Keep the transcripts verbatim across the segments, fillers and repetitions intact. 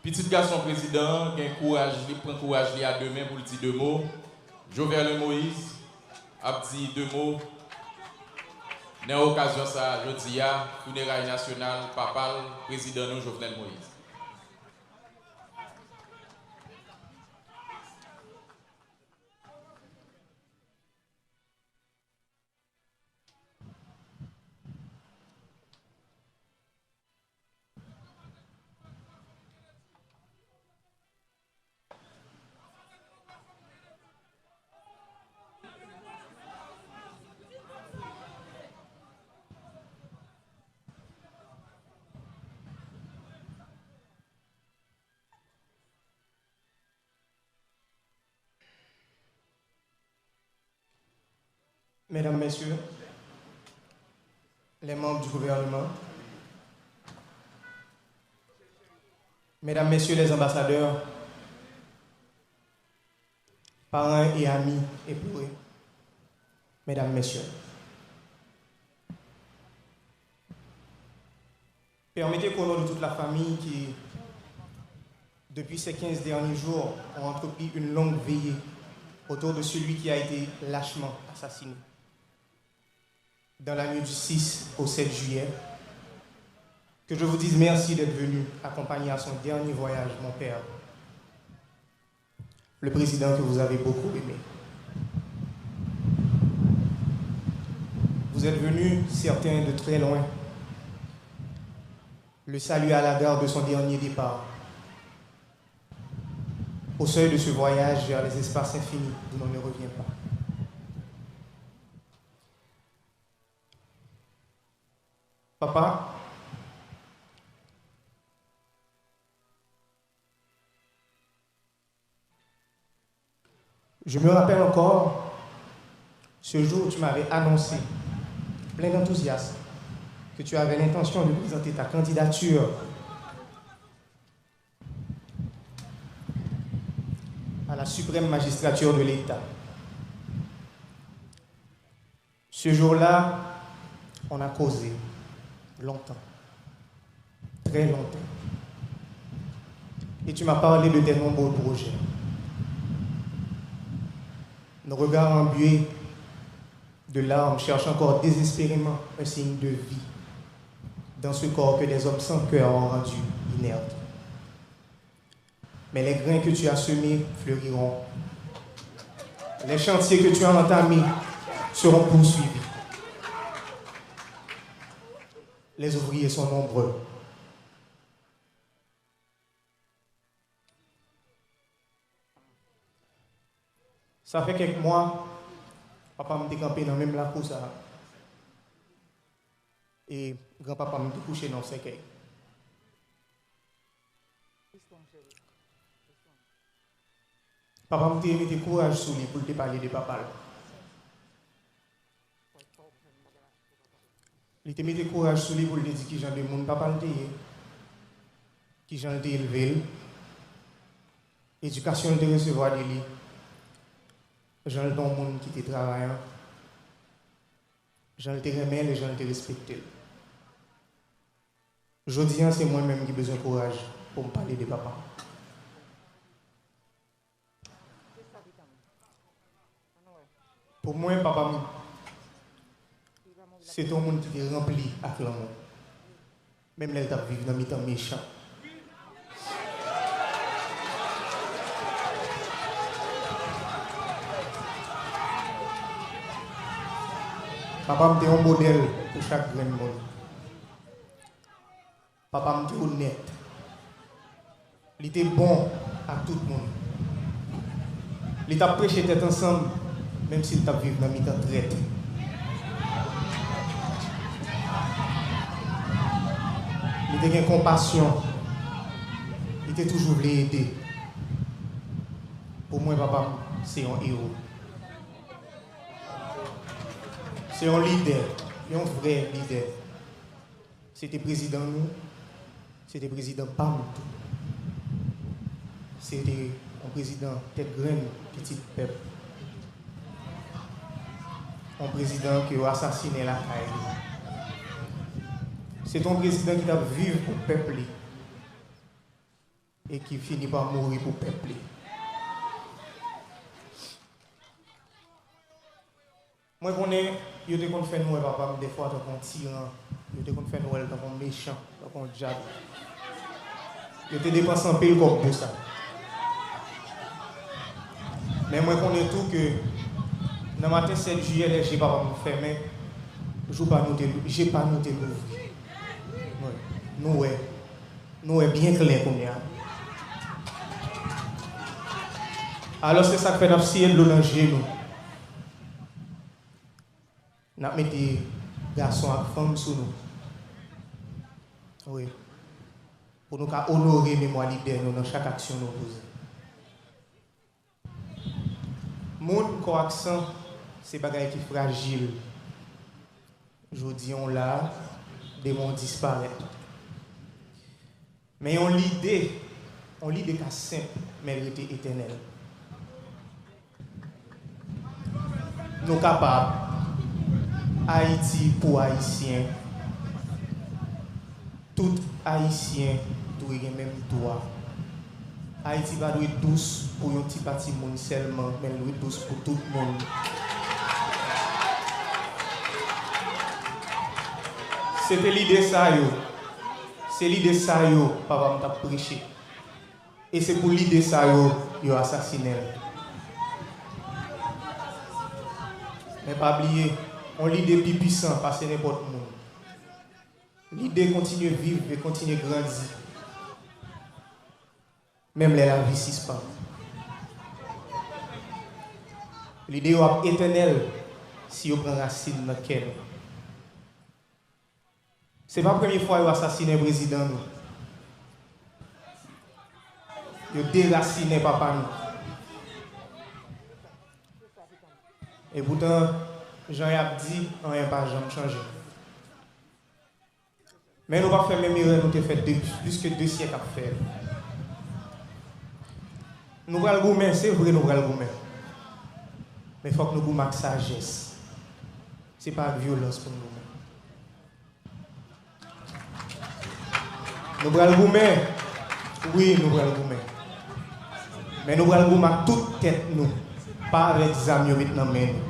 Pitit gason prezidan an gen kouraj li, pran kouraj li a de men pou l di de mo. Jovenel Moïse ap di de mo nan okazyon sa a jodi a, fineray nasyonal papa l, prezidan nou Jovenel Moïse. Mesdames, Messieurs les membres du gouvernement, Mesdames, Messieurs les ambassadeurs, parents et amis éplorés, Mesdames, Messieurs, permettez qu'au nom de toute la famille qui, depuis ces quinze derniers jours, ont entrepris une longue veillée autour de celui qui a été lâchement assassiné dans la nuit du six au sept juillet, que je vous dise merci d'être venu accompagner à son dernier voyage mon père, le président que vous avez beaucoup aimé. Vous êtes venus, certains de très loin, le saluer à la gare de son dernier départ, au seuil de ce voyage vers les espaces infinis d'où l'on ne revient pas. Papa, je me rappelle encore ce jour où tu m'avais annoncé, plein d'enthousiasme, que tu avais l'intention de présenter ta candidature à la suprême magistrature de l'État. Ce jour-là, on a causé longtemps, très longtemps. Et tu m'as parlé de tes nombreux projets. Nos regards embués de larmes cherchent encore désespérément un signe de vie dans ce corps que des hommes sans cœur ont rendu inerte. Mais les grains que tu as semés fleuriront. Les chantiers que tu as entamés seront poursuivis. Les ouvriers sont nombreux. Sa fè kèk mwa, papa m te kanpe nan menm lakou sa a. E granpapa m te kouche nan yon sèkèy. Papa m te mete kouraj sou li pou l te pale de papa l. Li te mete kouraj sou li pou l te di kijan de moun papa l te ye, kijan l te elve l, edikasyon l te resevwa de li, jan l te yon moun ki te travayan, jan l te renmen l e jan l te respekte l. Jodi a, se mwen menm ki bezwen kouraj pou m pale de papa m. Pou mwen, papa m se te yon moun ki te ranpli ak lanmou, menm lè l t ap viv nan mitan mechan. Papa m te yon modèl pou chak grenn moun. Papa m te onèt. Li te bon ak tout moun. Li t ap preche tèt ansanm, menm si l t ap viv nan mitan trèt. Li te gen konpasyon. Li te toujou vle ede. Pou mwen, papa m se yon ewo. Se yon lidè, yon vrè lidè. Se te prezidan nou, se te prezidan pa m tou. Se te yon prezidan tèt grenn, pitit pèp. Yon prezidan ke yo asasinen lakay li. Se te yon prezidan ki t ap viv pou pèp li. e ki fini pa mouri pou pèp li. Mwen konnen yo te konn fè nou wè papa m dèfwa tankou yon tiran, yo te konn fè nou wè l tankou yon mechan, tankou yon dyab. Yo te depanse anpil kòb pou sa. Men mwen konnen tou ke nan maten sèt jiyè, lè je papa m fèmen, jou pa nou te, je pa nou te louvri. Wi, nou wè. Nou wè byen klè kounye a. Alò, se sa k fè n ap siye dlo nan je nou. N ap mete gason ak fanm sou nou. Wi. Pou nou ka onore memwa lidè nou nan chak aksyon nou poze. Moun, kò ak san, se bagay ki frajil. Jodi a w la, demen w disparèt. Men yon lide, yon lide ka senp, men l rete etènèl. Nou kapab. Ayiti pou Ayisyen. Tout Ayisyen dwe gen menm dwa. Ayiti pa dwe dous pou yon ti pati moun sèlman, men l dwe dous pou tout moun. Se te lide sa yo. Se lide sa yo papa m t ap preche. E se pou lide sa yo, yo asasinen l. Men pa bliye, yon lide pi pwisan pase nenpòt moun. Lide kontinye viv e kontinye grandi, menm lè lavi sispann. Lide yo ap etènèl si yo pran rasin nan kè nou. Se pa premye fwa yo asasinen prezidan nou. Yo derasinen papa nou. Epoutan, jan y ap di, anyen pa janm chanje. Men nou p ap fè menm erè nou te fè de, plis ke de syèk ap fè. Nou pral goumen, se vre nou pral goumen. Men fòk nou goumen ak sajès. Se pa ak vyolans pou n goumen. Nou pral goumen. Wi, nou pral goumen. Men nou pral goumen ak tout tèt nou, pa avèk zam yo met nan men nou.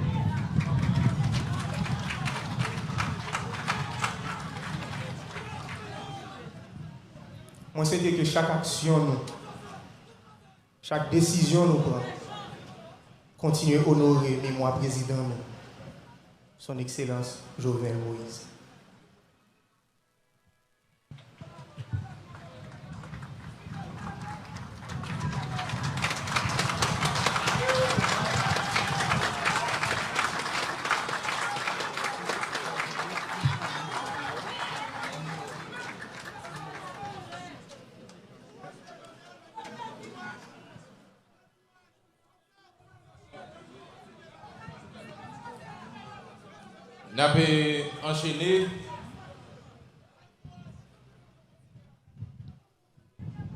Mwen swete ke chak aksyon nou, chak desizyon nou pran, kontinye onore memwa prezidan nou, Son Ekselans Jovenel Moïse. N ap, e, anchene.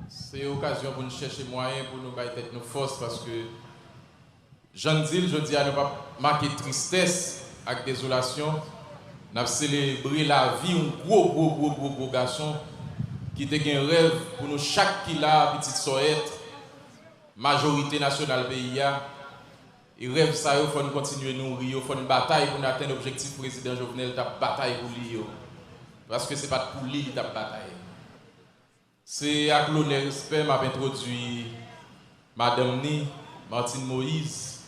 Se okazyon pou n chèche mwayen pou nou bay tèt nou fòs, paske, jan n di l, jodi a, nou p ap make tristès ak dezolasyon. N ap selebre lavi yon gwo, gwo, gwo, gwo, gwo gason ki te gen rèv pou nou chak ki la, pitit Sòyèt, majorite nasyonal peyi a. E rèv sa yo, fò n kontinye nouri yo, fò n batay pou n atenn objektif Prezidan Jovenel t ap batay pou li yo. Paske se pa t pou li li t ap batay. Se ak lonè, respè m ap entwodui madanm ni, Martine Moïse,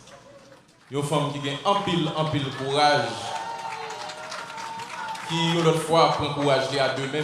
yon fanm ki gen anpil, anpil kouraj, ki yon lòt fwa pran kouraj li a de men.